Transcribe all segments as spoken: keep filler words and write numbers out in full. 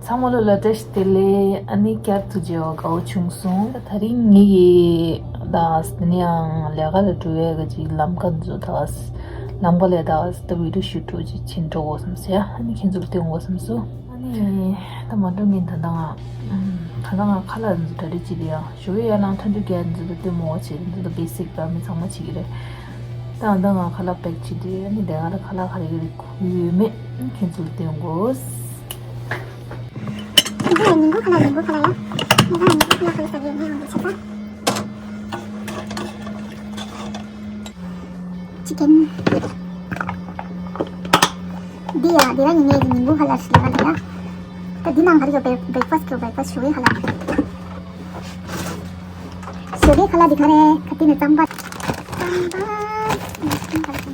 ཚང་མ་ལ་བཀྲ་ཤིས་བདེ་ལེགས། ཨ་ནི་བསྐྱར་དུ་མཇལ་བ་དགའ་བོ་བྱུང་སོང་། ད་རིང་ངེད་ཀྱི་ད་ནི་ཡང་ལས་ཀ་ལ་འགྲོ་ཡས་ཀྱི་ལམ་ཁ་འཛུལ་ད་ལམ་ཁ་ལས་ད་ད་བི་ཌིའོ་ཤུ་ཊི་འགྲོ་ཅིག་ཕྱིན་འགྲོ་དགོས་བསམ་སོང་ཡ། ཨ་ནི་ཁྱེད་ཚོ་ལ་སྟོན་དགོས་བསམ་སོང་། ཨ་ནི་ད་མ་འགྲོ་ངས་ད་ད་ང་ད་ད་ང་ཁ་ལག་འཛུལ་གྲ་སྒྲིག་བྱེད་དེ་ཡ། ཞོགས་ཡ་ལང་ཐོན་དུས་རྒྱ་འཛུལ་ད་སྟོན་མོ་བྱེད་འཛུལ་ད་བེ་སིག་ད་མི་ཚང་མ་བྱེད་ཀྱི་རེད། ད་ད་ང་ཁ་ལག་པེག་བྱེད་དེ་ཨ་ནི་ད་ང་ལ་ཁ་ལག་ག་རེ་ག་རེ་ཁུ་ཡོད་མེད་ཁྱེད་ཚོ་ལ་སྟོན་དགོས། འདི་ཡང་ཉིན་གུང་ཁ་ལག་ཉིན་གུང་ཁ་ལག་ཡ། ངས་ད་ཉིན་གུང་ཁ་ལག་ག་རེ་ཟ་གི་ཡོད་ངས་ཡང་འདི་ཆ་ཚང་། ཅི་ཀན། འདི་ཡ་འདི་ར་ཉིན་ངས་ཉིན་གུང་ཁ་ལག་ཞིག་ལ་ལ་ཡ། ད་འདི་ནང་ག་རེ་ཡོད་པའི་བྷེག་ཕ་སི་ཊི་ཡོད། བྷེག་ཕ་སི་ཊི་ཞོགས་ཀའི་ཁ་ལག་ཞོགས་ཀའི་ཁ་ལག་འདི་ག་རེ་ག་དེ་ནས་རྩམ་པ། རྩམ་པ།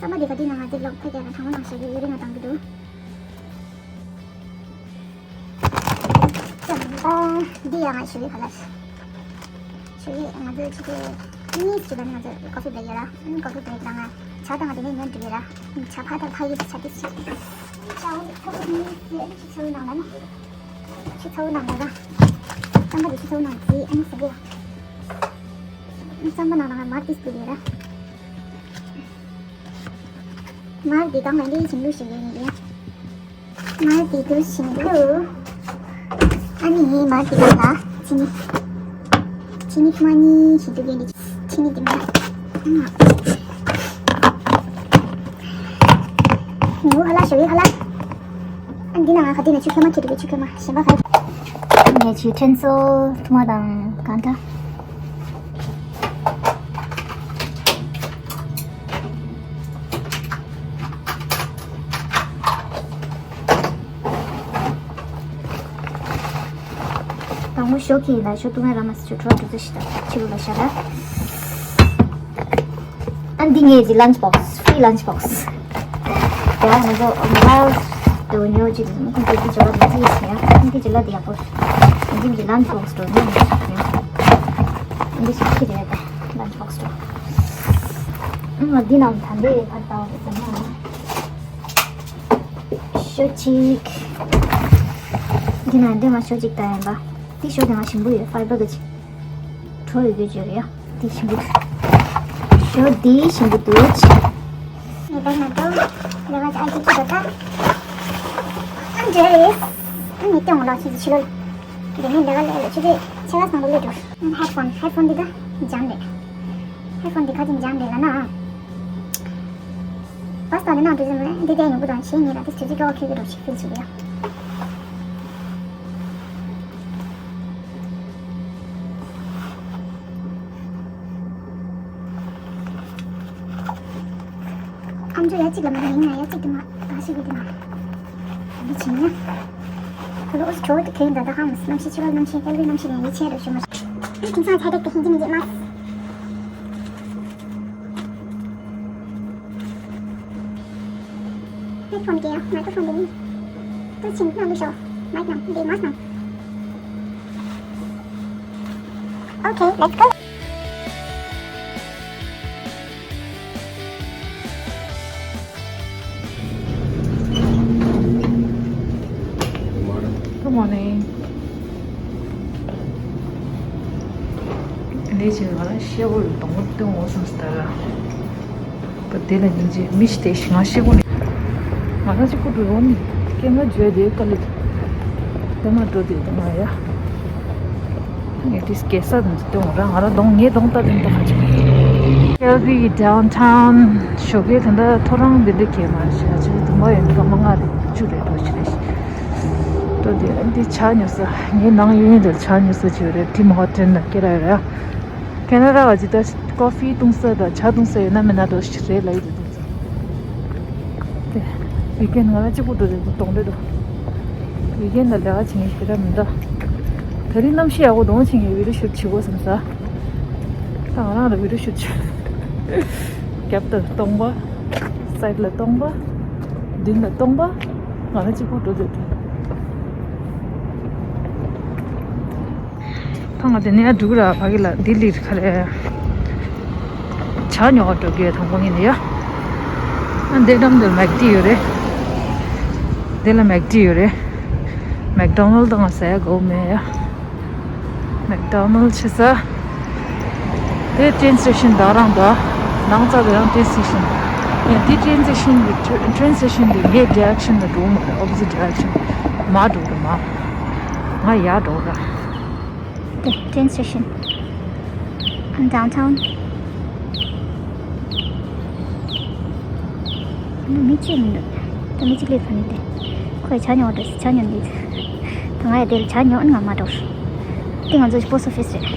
རྩམ་པ་འདི་ག་དེ་ནང་ང་ཚོ་ལོག་ཐ་རྒྱ་ལ་གྲང་མོ་ནང་བཞག་གི་ཡུ་རིང་ང་བཏང་གི་འདུག་ལྕམ་པ། འདི་ཡང་ང་ཞུ་ཡི་ག་ལ། ཞུ་ཡི་ང་ཚོ་ཆུ་ཚོད་གཉིས་ཅིག་ལ་ནི་ང་ཚོ་ཀོ་ཕི་བྷེ་རེག་ཡོད་ར། ཨ་ནི་ཀོ་ཕི་བྷེ་རེག་ནང་ང་ཇ་དང་དེ་ནས་ཉོ་འགྲོ་ཡོད་ར། ཨ་ནི་ཇ་ཕ་ཐར་ཐ་ཡི་ཇ་དེ་ཞིག་ཇ་འོ་ཐོག་གཉིས་ཟེར། ཨ་ནི་ཆུ་ཚོད་ནང་ལ་ནི་ཆུ་ཚོད་ནང་ལ་ར། རྩམ་པ་དེ་ཆུ་ཚོད་ནང་རྩི། ཨ་ནི་ཟེར་གི་ཡ། ཨ་ནི་རྩམ་པ་ནང་ལ་ང་མར་དེ་ཟེར་གི་ཡོད་ར། མར་དེ་གང་ལ་འདི་བྱིན་ལུགས་ཤིག་ཡོད་ཡིན། མར་དེ་དུ་བྱིན་ལུགས། ཨ་ནི་མར་དེ་གང་ལ་ཅི་ནི། ཅི་ནི་མ་ནི་ཞིག་ཏུ་གྱོན་དེ་ཅི་ནི་དེ་མ། ངུ་ཧ་ལ་ཞོ་ཡི་ཧ་ལ། ཨ་འདི་ན་ང་ག་དེ་ན་ཆུ་ཁེ་མ་ཁེ་དུ་གི་ཆུ་ཁེ་མ་ཞེན་པ་ཧ། ངས་ཆུ་ཁྲེན་སོ་ཐུ་མ་དང་གང་འདྲ། དང་པོ་ཞོགས་ཀྱི་ཡིན་ལ་ཞོགས་ཏུ་ངའི་ར་མ་སི་ཆུ་ཁྲོ་ཏུ་ཏུ་ཞིག་དང་ཕྱི་རུ་ལ་ཤ་ར། ཨ་འདི་ངའི་ཇི་ལན་ཆི་བོག་སི། ཕི་རི་ལན་ཆི་བོག་སི། ཡ་ང་ཚོ་མོ་བྷའིལ་དུ་ཉོ་ཅི་དུ་ཁོང་ཚོ་ཅི་བྱ་བ་དུ་ཅི་ཡིན་ཡ། ཁོང་གི་ཇི་ལ་དེ་ཡག་པོ། ཨ་འདི་ཇི་ལན་ཆི་བོག་སི་དུ་ཉོ་ཡ། ཨ་འདི་ཆི་ཁི་རེད་ད་ལན་ཆི་བོག་སི་དུ། ཨ་འདི་ནང་ད་འདི་ཕར་ལྟ་བ་དུ་ཙམ་ན། ཤོ་ཅིག་འདི་ན་འདི་མ་ཤོ་ཅིག་ད་ཡིན་པ། འདི་ཤོ་དེ་མ་ཞིམ་པོ་ཡོད། ཕའི་བར་གི་ཅིག་གྲོ་ཡོད་རྒྱུ་ཅིག་རེད་ཡ། འདི་ཞིམ་པོ་འདུག་ཤོ་འདི་ཞིམ་པོ་འདུག་ངས་བལྟས་ན་འདུག་ལས་ཀ་ཅིག་ཨ་ཅིག་ཅིག་འདུག་ད། ཨ་འདྲ་རེད། ཨ་ནི་སྟོན་ལ་ཆུ་ཚོད་ཕྱི་ལོ། དེ་ནས་ལས་ཀ་ལས་ལ་ཆུ་ཚོད་ཕྱེད་ཀ་ཚང་པོ་སླེབས་འགྲོ། ཧེ་ཕོན་ཧེ་ཕོན་འདི་ད་འཇམ་རེད། ཧེ་ཕོན་འདི་ག་ཅིག་འཇམ་རེད་ལ་ན། བ་སྟ་ནི་ནང་དུ་ཟིན་ལ་འདི་དེ་ཉོ་བུ་དང་ཆེ་ཉེ་ལ་དེ་དུས་ཀྱི་ཀ་བ་ཁྱོད་ཀྱི་རོགས་ཤིག་ཕུལ་ཚུལ་ཡ། ཨམ་ཅོ་ཡ་གཅིག་ལ་མ་ཡིན་ན་ཡ་གཅིག་དུ་མ་ད་ཤི་གི་དུ་མ། འདི་ཆེ་ཉེ། ཁོ་ལོ་ཨོ་ཁྱོད་དུ་ཁྱོད་ད་ད་ཧམ་གནམ་གཤིས་ཕྱི་ལོགས་གནམ་གཤིས་ཀལ་བི་གནམ་གཤིས་ནས་ཡི་ཆེ་རུ་ཞུ་མ། དེ་ཁྱིམ་ཚང་ཚ་དྲེག་ཏུ་ཧིན་གྱི་མི་འདི་མ། ཧེད་ཕོན་གྱི་མའི་ཀྲོ་ཕོན་གྱི་ནི། ཏུ་ཆིན་ནང་དུ་ཤོ། མའིག་ནང་འདི་མཱསི་ནང་། Okay, let's go. Good morning. འདི་ཕྱིན་ང་ལ་ཤེལ་སྒོ་ཡི་སྡོང་པོ་སྟོན་འོང་བསམ་སྟེ་ད་ར། པ་དེ་ལ་ཉིན་གཅིག་མི་ཞིག་དེ་ཞིག་ང་ཤེལ་སྒོ་ནས་ང་ལ་གཅིག་པུ་འགྲོ་འོང་ནི་སྐད་ངན་བརྗོད་དེ་དཀའ་ལས་དེ་མ་འགྲོ་དེ་དེ་མ་ཡ། ངས་དེ་སྐད་ས་དེ་ཚོ་སྟོན་འོང་ར། ང་ར་གདོང་ངའི་གདོང་ལྟ་དེ་འདྲ་ཁ་ཅིག་ཀལ་གྷི་ཡི་ཌའུན་ཊའུན་ཞོགས་ཀའི་དེ་འདྲ་ཐོ་རངས་དེ་འདྲ་གས་མ་རེད། ཤ་ཅིག་དུམ་པ་ཡོད་འདུག་མ་ང་རེད་བཅུ་རེད་འགྲོ་ཞིག་རེད། ཏོ་དེ་འདི་ཇ་ཉོ་ས་ངའི་ནང་ཡོད་ཡོད་འདིར་ཇ་ཉོ་ས་ཅིག་ཡོད་རེད། ཊིམ་ཧོ་ཊེལ་ནང་སྐད་ར་ཡོད་རེད། ཁེ་ན་ཌ་བ་ཅིག་ད་ཀོ་ཕི་བཏུང་ས་དང་ཇ་བཏུང་ས་ཡོད་ན་མེད་ན་འགྲོ་ཞིག་རེད་ལབ་ཡོད་དེ་བཏུང་ས། དེ་ཝིག་ཨེན་ང་རང་གཅིག་པུ་འགྲོ་རེད་དེ་གདོང་རེད་འདུག་ཝིག་ཨེན་ལ་ལས་ཀ་བྱེད་མཁན་ཞིག་ར་མི་འདུག་ད་རིང་གནམ་གཤིས་ཡག་པོ་འདུག་བྱེད་མཁན་བི་ཌིའོ་ཤུ་ཊི་བྱེད་དགོས་བསམ་ས། ད་ང་རང་ལ་བི་ཌིའོ་ཤུ་ཊི་བྱེད། རྒྱབ་ལྟ་སྟོང་པ། སའིཌ་ལ་སྟོང་པ། མདུན་ལ་སྟོང་པ། ང་རང་གཅིག་པུ་འགྲོ་འདོད་འདུག་ད་ང་དེ་ནས་ཡར་འགྲོ་གི་ར། ཕ་གི་ལ་འདི་ལིར་ཁ་ལས་ཇ་ཉོ་བར་འགྲོ་གི་ཡོད། དང་པོ་ངས་ནས་ཡ། ཨ་འདི་འགྲམ་དུ་མེག་ཌི་ཡོད་རེད། འདི་ལ་མེག་ཌི་ཡོད་རེད། མེག་ཌོ་ནལ་དང་ཟ་ཡ་དགོས་མེད་ཡ། མེག་ཌོ་ནལ་ཆི་ཟ། དེ་ཊེན་སི་ཊེ་ཤན་ད་རང་ད། ནང་ཚ་དེ་ཡང་ཊེན་སི་ཊེ་ཤན། ཡང་དེ་ཊེན་སི་ཊེ་ཤན་གི་ཊེན་སི་ཊེ་ཤན་དེ་ངའི་ཌི་རེག་ཤན་ལ་འགྲོ་མ་རེད། ཨོ་པོ་ཟིཊ་ཌི་རེག་ཤན། མ་འགྲོ་རེད་མ། ང་ཡར་འགྲོ་ར། དེ་ཊེན་སི་ཊེ་ཤན། ཨ་ཌའུན་ཊའུན། མི་གཅིག་མི་འདུག་ད་མི་གཅིག་སླེབས་ཐུབ་ནི་དེ། ཁོས་ཇ་ཉོ་འགྲོ་ཟེར་ཇ་ཉོ་འདི། ད་ང་ཡ་དེ་ལ་ཇ་ཉོ་ཨ་ནི་ང་མ་འགྲོ། དེ་ང་ཚོ་པོ་སི་ཊི་ཨོ་ཕི་སི་རེད།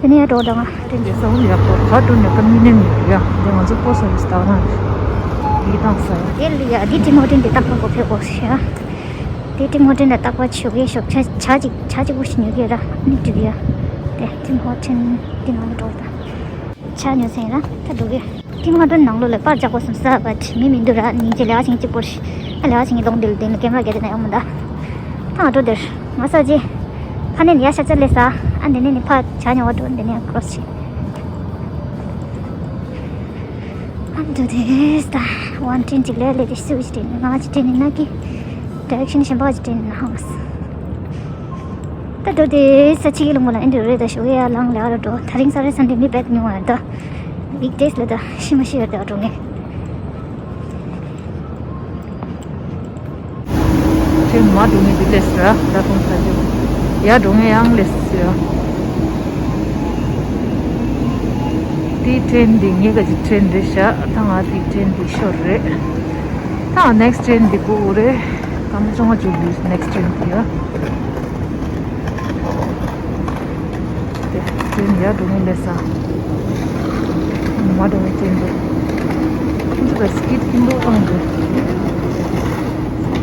དེ་ནས་ཡར་འགྲོ་དང་། དེ་འདྲའི་ས་བོན་ཡག་པོ་ག་འགྲོ་ནས་ཀ་མི་ནེམ་ཡོད་ཡ། དེ་ང་ཚོ་པོ་སི་ཊི་ཨོ་ཕི་སི་ད་རང་ཡིག་བཏང་ས་ཡ། དེ་ལ་ཡ་དེ་ཊིམ་ཧོ་ཊེན་དེ་རྟག་པར་གོ་ཕེབས་དགོས་ཤེ་ཡ། དེ་ཊིམ་ཧོ་ཊེན་ལ་རྟག་པར་ཆུ་གེ་ཤོག་ཇ་ཇ་ཅིག་ཇ་ཅིག་པོ་ཞིག་ཉོ་གེ་ར་ནི་འགྲིག་ཡ། དེ་ཊིམ་ཧོ་ཊེན་དེ་ནང་ལ་འགྲོ་དང་། ཆ་ཉོ་ཚན་ར་ད་འགྲོ་གི། ཁྱིམ་ང་དོན་ནང་ལོ་ལ་པར་ཇག་པོ་སམ་ས་བ་མི་མི་འདུག་ར། ཉིན་གཅིག་ལས་ཀ་བྱེད་གཅིག་པོར་ཤི། ཨ་ལས་ཀ་བྱེད་ངེས་གདོང་འདི་ལ་དེ་ལ་ཀེམ་ར་རྒྱ་དེ་ན་ཡོང་མི་འདའ། ད་ང་འགྲོ་དེར་ང་ས་རྗེ། ཕ་ནས་ཡ་ཤ་ཅ་ལས་ས། ཨ་འདི་ནས་ནི་ཕ་ཇ་ཉོ་བ་འགྲོ་འདི་ནས་ཀོ་རོ་སི་ཆེ། ཨ་འདུ་དེ་ས་ད་ཝན་ཊེན་གཅིག་ལས་ལས་དེ་སུ་ཅི་ཊེན་ང་ཅི་ཊེན་ན་གི་ཌི་རེག་ཤན་གཞན་པ་ཅི་ཊེན་ན་ཧང་སི། ད་འགྲོ་དེ་ས་ཕྱི་གི་ལུང་པ་ལ་ཨེ་འགྲོ་རེད། ད་ཞོགས་ཡ་ལང་ལ་ར་འགྲོ། ད་རིང་ས་རེ་སན་ཌེ་མི་བེད་ཉུང་བ་རེད། ད་ཝིག་ཌེ་སི་ལ་ད་ཤི་མ་ཤི་ཡོད་ད་འགྲོ་ངེས། ཁྱེད་མ་འགྲོ་ངེས་དེ་ལས་སི་ར་ད་ཐོང་ས་ཅི་ཡ་འགྲོ་ངེས་ཡང་ལས་སི་ར། དེའི་ཊེན་འདི་ངེད་ཀ་ཅི་ཊེན་རེད་ཤག་ད་ང་དེའི་ཊེན་འདི་ཤོར་རེད། ད་ནེག་སི་ཊེན་འདི་གོ་རེད། ད་མ་ཅོང་ང་ཅུག་དུས་ནེག་སི་ཊེན་འདི་ཡ། དེ་ཡར་འགྲོ་མི་མེད་ས། མ་འགྲོ་མི་ཅན་འདུག་ཁྱེད་ཚོ་ལ་སི་ཀིཊ་སྐྱིན་པོ་བཏང་འདུག་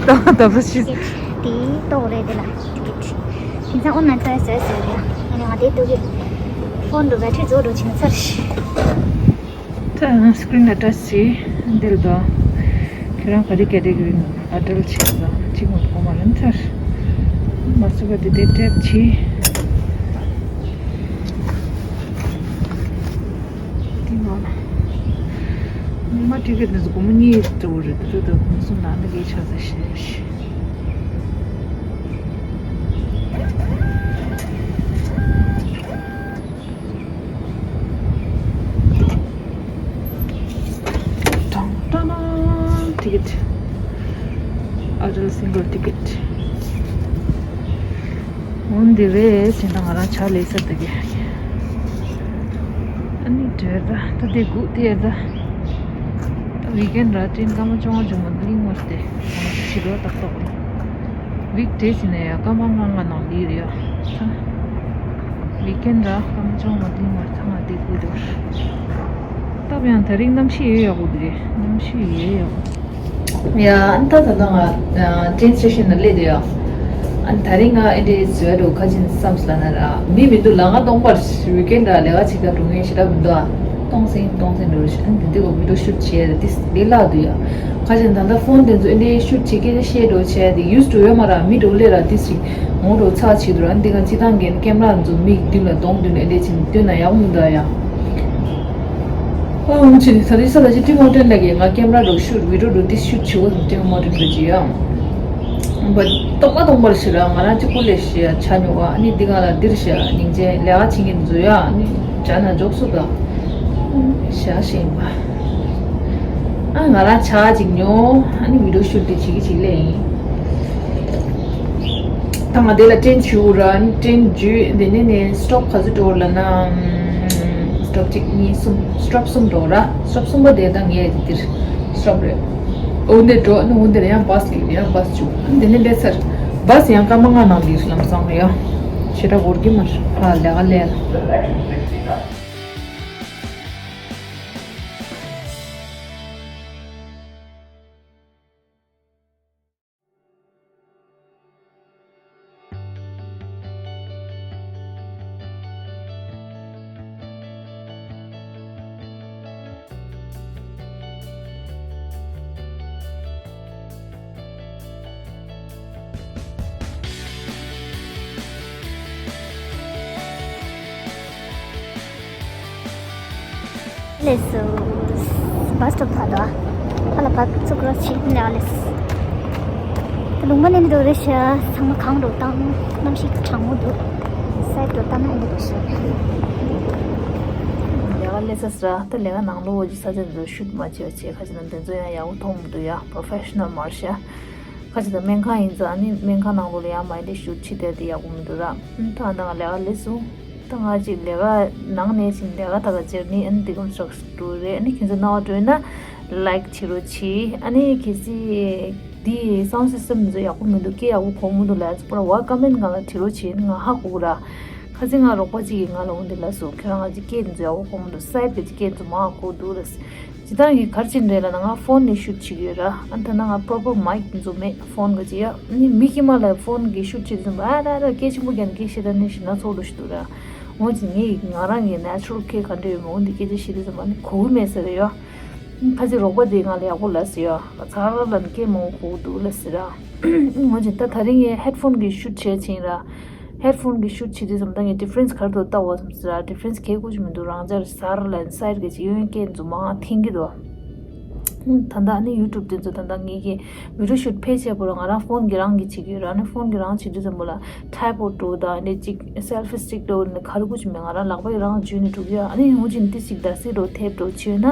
ད་ད་བུ་ཤི། དེའི་ཏོག་རེད་དེ་ལ་ཊི་ཀེཊ། དེང་སང་ཨོན་ལན་ཚོ་ཡ་བཟོས་ཟེར་ཡ། ཨ་ནི་ང་དེ་ཏོག་གི་ཕོན་དུ་བེ་ཊི་རི་རྫོགས་འགྲོ་ཕྱིན་ཚར་ཤི། ད་སི་ཀི་རིན་ལ་ཊ་ཆི་བྱས་འདིར་དང་། ཁྱེད་རང་ག་རེ་ག་རེ་གི་ཨ་ཌལ་བྱས་ཙང་གཅིག་མ་གོ་མ་རན་ཚར། མ་སུ་ག་དེ་དེ་ཊེབ་བྱས། དེ་མ་ཉི་མ་ཊི་ཀེ་ཊི་འདི་ཚོ་སྒོར་མོ་གཉིས་སྤྲོད་རེད། དེ་ཚོ་ད་སྒོར་མོ་གསུམ་ལ་འདི་གའི་ཆ་ཚ་ཤེས་ཤེས། ཊང་ཊང་། ཊི་ཀེ་ཊི། ཨ་ཌལ་སིང་གལ་ཊི་ཀེ་ཊི། འོན་ཏེ་རེད་ཅེ་ན་ང་རང་ཇ་ལས་ས་དེ་གི། ཨ་ནི་བྲེལ་ད་ད་དེ་སྒུག་དེ་ད། ད་ཝིག་ཨེན་ར་ཏྲིན་སྐར་མ་བཅོ་ལྔ་བཅུ་མ་གླིང་བར་ཏེ། ང་ཞི་རོ་ཏག་ཏག་རེད། ཝིག་ཌེ་ཟིན་ན་ཡ་སྐར་མ་ལྔ་ལྔ་ནང་ལི་རེད་ཡ། ད་ཝིག་ཨེན་ར་སྐར་མ་བཅོ་ལྔ་གླིང་བར་ད་ང་དེ་སྒུག་དེ་བར། སྟབས་ཡང་དེ་རིང་གནམ་གཤིས་ཡོད་ཡག་པོ་དེ་རེད། གནམ་གཤིས་ཡོད་ཡག་པོ། ཡ། ཨ་ནི་ད་ད་ལྟ་ང་ཊྲེན་སི་ཊེ་ཤན་ལ་སླེབས་འདུག་ཡ། ཨ་ནི་ད་རིང་ང་ཨེ་འདྲའི་བཟོས་འགྲོ་ཁ་ཅིག་བསམ་སོང་ན་ར་མི་མི་འདུག་ལ། ང་སྟོང་པར་ཝིག་ཨེན་ར་ལས་ཀ་བྱེད་ཀ་འགྲོ་མཁན་ཞེ་དྲག་མི་འདུག་ཨ། སྟོང་ཟིན་སྟོང་ཟིན་འགྲོ་རེད། ཨ་ནི་འདི་འདི་གོ་བི་ཌིའོ་ཤུཊ་བྱས་རེད། འདི་འདི་བརླག་འདུག་ཡ། ཁ་ཅིག་ད་ལྟ་ཕོན་དེ་ཚོ་ཨེ་འདྲའི་ཤུཊ་བྱེད་ཀྱི་རེད། ཤེས་འགྲོ་བྱས་འདི་ཡུ་སི་ཊུ་ཡོད་མ་ར་མི་འགྲོ་ལས་ར་འདི་ཞིག་ངོ་འགྲོ་ཚ་བྱེད་འདུག་ར། འདི་ག་སྤྱི་བཏང་གི་ཀེམ་ར་ཚོ་མིག་མདུན་ལ་གདོང་མདུན་ལ་ཨེ་འདྲའི་བྱེད་སྟོན་ན་ཡག་མི་འདུག་ཡ། ཨང་ཅི་ད་རེས་ས་ད་ཅི་ཊིམ་ཧོ་ཊེལ་ལ་གི་ང་ཀེམ་ར་རུ་ཤུཊ་ཝི་ཌིའོ་རུ་ཏི་ཤུཊ་བྱེད་དགོས་སམ་ཊིམ་ཧོ་ཊེལ་རུ་ཅི་ཡང་། བ་སྟོང་པ་སྟོང་པར་ཞིག་ར་ང་རང་གཅིག་པུ་ལས་ཤི་ཡ་ཆ་ཉོ་བ། ཨ་ནི་འདི་ག་ལ་འདིར་ཤི་ཡ་སྙིང་རྗེ་ལས་ཀ་བྱེད་མཁན་བཟོ་ཡ། ཨ་ནི་བྱ་ན་འཇོག་སུ་ད་ཤ་ཤེས་པ། ཨ་ང་རང་ཆ་ཅིག་ཉོ། ཨ་ནི་ཝི་ཌིའོ་ཤུཊ་དེ་བྱེད་ཀྱི་ཅིག་ལས་ཡིན། ད་ང་དེ་ལ་ཊྲེན་བྱུག་ར། ཊྲེན་བརྒྱུད་དེ་ནས་ནས་སི་ཊོབ་ག་ཚོད་འགྲོ་ལ་ན། སི་ཊོབ་གཅིག་གཉིས་གསུམ། སི་ཊོབ་གསུམ་འགྲོ་ར། སི་ཊོབ་གསུམ་པ་དེ་ད་ངས་དེ་དེར་སི་ཊོབ་རེད། འོ་འདིར་འགྲོ་ནི་འོ་འདིར་ཡང་བྷ་སི་ལིག་ཡང་བྷ་སི་བྱུག་དེ་ནས་སླེབས་ཚར། བྷ་སི་ཡང་སྐར་མ་ལྔ་ནང་ལིག་ལམ་སང་རེད་ཡ། ཞེ་དྲག་འགོར་གྱི་མ་རེད། ཨ་ལས་ཀ་ལས། ལས་སུ་བྷ་སི་སི་ཊོབ་ཕ་དོ། ཕ་ལ་ཕ་ཚུགས་རོགས་བྱེད་ནས་ཨ་ལས། ལུང་པ་ནས་མི་འདུག་རེད་ཤག་ཚང་མ་གང་འགྲོ་བཏང་། གནམ་གཤིས་གྲང་མོ་འདུག་སའི་ཌི་དུ་བལྟས་ན་ཨེ་འདྲ་རེད་ཤག་ལས་ཀ་སླེབས་ཚར་ཟེར་ར། ད་ལས་ཀ་ནང་ལོགས་ཀྱི་ས་ཆ་འདི་ཚོ་ཤུཊ་མ་བྱས་པ་བྱས། ཁ་ཅིག་ན་འདི་ཚོ་ཡང་ཡག་པོ་མཐོང་མི་འདུག་ཡ། པོ་རོ་ཕེ་ཤི་ནལ་མ་རེད་ཤག་ཁ་ཅིག་ད་སྨན་ཁང་ཡིན་ཙང་ཨ་ནི་སྨན་ཁང་ནང་ལོགས་ལ་ཡང་མ་ཡིན་ཏེ་ཤུཊ་བྱེད་བསྡད་དེ་ཡག་པོ་མི་འདུག་ར། ཨ་ནི་ད་ང་ད་ང་ལས་ཀ་སླེབས་སོང་། ད་ང་ཅིག་ལས་ཀ་ནང་ནས་ཕྱིན་ལས་ཀ་ད་ག་སྦྱར་ནི། ཨ་ནི་འདི་གམ་ཤོག་འགྲོ་རེད། ཨ་ནི་ཁྱེད་ཚོ་རྣ་བ་འགྲོ་ན་ལའིཀ་བྱེད་རོགས་གྱིས། ཨ་ནི་གལ་སྲིད་འདི་སའུན་སིས་ཊེམ་འདི་ཚོ་ཡག་པོ་མི་འདུག་སྐད་ཡག་པོ་གོ་མི་འདུག་ལབ་ཡ་ཚོ་པུ་ར་ཝ་ཀོ་མེན་ཊི་སྒང་ལ་བྲིས་རོགས་གྱིས། ཨ་ནི་ང་ཧ་གོ་གི་ར། ཁ་སང་ང་རོགས་པ་གཅིག་གིས་ང་ལ་འོ་འདི་ལབ་སོང་། ཁྱོད་རང་ང་ཅིག་སྐད་འདི་ཚོ་ཡག་པོ་གོ་མི་འདུག་སའི་ཌི་གི་སྐད་འདི་ཚོ་མང་གོ་འདུག་ལབ། སྤྱིར་བཏང་གི་ག་རེ་བྱས་ནས་རེད་ལབ་ན་ང་ཕོན་ནས་ཤུཊ་བྱེད་ཀྱི་ཡོད་ར། ཨ་ནི་ད་ནང་ང་པོ་རོ་པར་མའིཀ་འདི་ཚོ་མེད། ཕོན་གི་ཅིག་ཡ། ཨ་ནི་མི་ཁྱིམ་ལ་ཕོན་གི་ཤུཊ་བྱེད་དུས་ཙམ་པ་ཨ་ར་ར་སྐད་ཆེན་པོ་རྒྱག་ནས་སྐད་བཤད་ད་ནི་ཞེ་ན་ཚོགས་འདུ་ཞིག་འདུག་ར། འོ་ཅིག་ངས་ང་རང་གི་ནེ་ཅུ་རལ་སྐད་ག་འདྲ་ཡོད་མེད་འོ་འདི་སྐད་ཆ་བཤད་དུས་ཙམ་པ་ནི་གོ་གི་མེད་ཟེར་རེད་ཡ། ཨ་ནི་ཕ་ཚི་རོགས་པ་དེས་ང་ལ་ཡག་པོ་ལབ་ཟེར་ཡ། ཚར་ལ་ནི་སྐད་མང་པོ་གོ་གི་འདུག་ལབ་ཟེར་ར། འོ་ཅིག་ད་ད་རིང་ངས་ཧེཌ་ཕོན་གི་ཤུཊ་བྱས་ཕྱིན་ར། ཧེཌ་ཕོན་གི་ཤུཊ་བྱེད་དུས་ཙམ་པ་ངས་ཌི་ཕ་རེན་སི་ག་རེ་འདུག་ལྟ་བ་ཙམ་ཟེར་ར། ཌི་ཕ་རེན་སི་གལ་དགོས་ཀྱི་མི་འདུག་རང་ཅག་ཟ་ར་ལ་ཡིན་སའི་ཌི་གི་ཅིག་གཡོན་སྐད་འཛུགས་མང་འཐེན་གྱི་འདུག་ད་ལྟ་ནི་ཡུ་ཊུབ་དེ་ཚོ་ད་ལྟ་ངེད་ཀྱི་བི་ཌི་ཡོ་ཤུཊ་ཕལ་ཆེ་བོ་ལ་ང་རང་ཕོན་གྱི་རང་གི་བྱེད་ཀྱི་ཡོད་ར། ནི་ཕོན་གྱི་རང་བྱེད་དུས་ཙམ་པ་ལ་ཊའི་པོ་འགྲོ་དང་ནི་ཅིག་སེལ་ཕི་སི་ཊིག་འགྲོ་ནི་ག་རེ་དགོས་ཀྱི་མེད། ང་རང་ལག་པ་གི་རང་འཇུས་ནས་འགྲོ་གི་ཡོད། ཨ་ནི་ཡང་ཅིག་འདི་ཅིག་ད་སི་འགྲོ་ཐེབས་འགྲོ་བྱས་ན་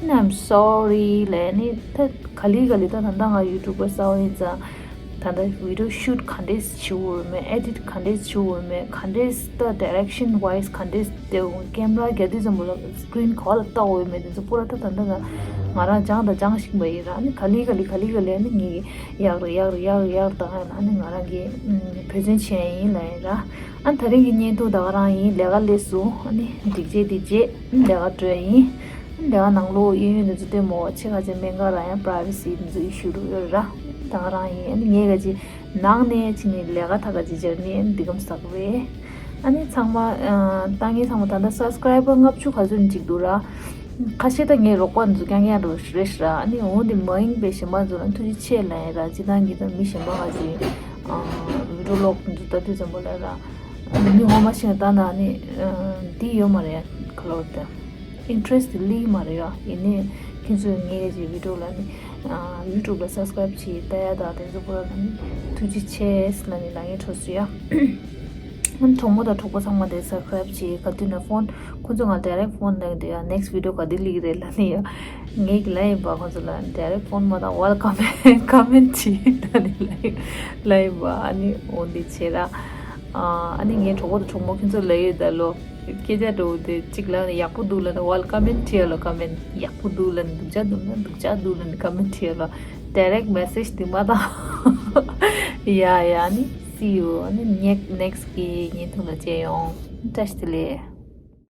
ནི་I'm sorry ལབ་ནི་ད་ག་ལེ་ག་ལེ་ད་ད་ལྟ་ང་ཡུ་ཊུབ་པར་གསར་པ་ཡིན་ཙང་། ད་ལྟ་བི་ཌི་ཡོ་ཤུཊ་ག་འདྲས་བྱེད་དགོས་ཡོད་མེད། ཨེ་ཌིཊ་ག་འདྲས་བྱེད་དགོས་ཡོད་མེད། ག་འདྲས་ད་ཌི་རེག་ཤན་ཝའི་སི་ག་འདྲས་དེ་ཀེམ་ར་རྒྱག་དུས་ཙམ་པ་ལ་སི་ཀི་རིན་ག་པར་ལ་བལྟ་དགོས་ཡོད་མེད་དེ་ཚོ་པུ་ར་ད་ད་ལྟ་ང་རང་སྦྱངས་དང་སྦྱང་བཞིན་པ་ཡིན་ར། ཨ་ནི་ག་ལེ་ག་ལེ་ག་ལེ་ག་ལེ་ཨ་ནི་ངས་ཡག་རེད་ཡག་རེད་ཡག་རེད་ཡག་རེད་ད་ཨ་ནི་ང་རང་གིས་འབད་བརྩོན་བྱས་ཡིན་ལབ་ཡིན་ར། ཨ་ནི་ད་རིང་གི་བརྙན་ཐུང་ད་ག་རང་ཡིན། ལས་ཀ་སླེབས་སོང་། ཨ་ནི་འགྲིག་རྗེས་འགྲིག་རྗེས་ལས་ཀ་འགྲོ་ཡ་ཡིན། ལས་ཀ་ནང་ལོགས་གཡས་གཡོན་དེ་ཚོ་ལྟད་མོ་བ་ཆེ་ཁ་ཆེ་སྨན་ཁང་རང་ཡང་པ་རའི་ཝེ་སི་དེ་ཚོ་ཨི་ཤུ་རུ་ཡོད་ར། ད་ག་རང་ཡིན། ཨ་ནི་ངས་ག་ཅི་ནང་ནས་ཕྱིན་ནས་ལས་ཀ་ད་ག་ཅི་སྦྱར་ནས་ཨ་ནི་འདི་གམ་ཟ་གི་རེད། ཨ་ནི་ཚང་མ་ཨ་ལྟ་མཁན་ཚང་མ་ད་ལྟ་སབ་སི་ཀ་རའི་བར་ལྔ་བཅུ་ག་ཚོད་ཅིག་འདུག་ར། ཁ་ཤས་ད་ངའི་རོགས་པ་ཚོ་རྐྱང་རྐྱང་རེད་ཤག་ར། ཨ་ནི་འོ་འདི་མ་ཡིན་པའི་གཞན་པ་ཚོ་ལ་ཐུགས་རྗེ་ཆེ་ལབ་ཡིན་ར། སྤྱིར་བཏང་གི་ད་མི་གཞན་པ་ག་ཅི་ཨ་བི་ཌི་ཡོ་ལོག་འདི་ཚོ་ལྟ་དུས་ཙམ་པ་ལ་ར། ཨ་ནི་མི་ངོ་མ་ཤེས་ན་ད་ན་ཨ་ནི་ཨ་འདི་ཡོད་མ་རེད་ཡ། ག་ལབ་དགོས་རེད་ད། ཨིན་ཊི་རེ་སི་ཊི་དེ་སླེབས་ཀྱི་མ་རེད་ཡ། ཡིན་ནའི་ཁྱེད་ཚོས་ངའི་གི་བི་ཌི་ཡོ་ལ་ནི་ཨ་ཡུ་ཊུབ་ལ་སབ་སི་ཀ་རའིབ་བྱེད་ལྟ་ཡ་དང་དེ་ཚོ་པུ་ར་ལ་ནི་ཐུགས་རྗེ་ཆེ་ལབ་ནི་ལབ་ངེས་འཕྲོ་སུ་ཡ། ཨ་ནི་གྲོགས་མོ་དང་གྲོགས་པོ་ཚང་མ་དེ་སབ་སི་ཀ་རའིབ་བྱེད། ག་དུས་ན་ཕོན་ཁོ་ཚོ་ང་ཌའི་རེག་ཕོན་གནང་གི་འདུག་ཡ། ནེག་སི་ཊི་བི་ཌི་ཡོ་ག་དུས་སླེབས་ཀྱི་རེད་ལབ་ནི་ཡ། ངས་ཀྱི་ལབ་ཡིན་པ། ཁོ་ཚོ་ལ་ཌའི་རེག་ཕོན་མ་བཏང་། ཝེལ་ཀམ་ཀོ་མེན་ཊི་བྱེད་ལབ་ནི་ལབ་ཡིན་པ། ཨ་ནི་འོ་འདི་བྱེད་ར། ཨ་ནི་ངའི་གྲོགས་པོ་དང་གྲོགས་མོ་ཁྱེད་ཚོ་ལ་ཡོད་ད་ལོ། སྐད་ཆ་འདྲ་བོ་དེ་གཅིག་ལབ་ནས་ཡག་པོ་འདུག་ལབ་ན་ཝེལ་ཀམ་མེན་ཊི་བྲིས་ཡ་ལོ། ཀོ་མེན་ཊི་ཡག་པོ་འདུག་ལབ་ན་སྡུག་ཅག་འདུག་ན་སྡུག་ཅག་འདུག་ལབ་ནས་ཀོ་མེན་ཊི་བྲིས་ཡ་ལོ། ཌའི་རེག་མེ་སེ་ཇི་དེ་མ་བཏང་། ཡ་ཡ་ནི་སི་ཡུ། ཨ་ནི་ནེག་ནེག་སི་གི་བརྙན་ཐུང་ལ་མཇལ་ཡོང་། བཀྲ་ཤིས་བདེ་ལེགས།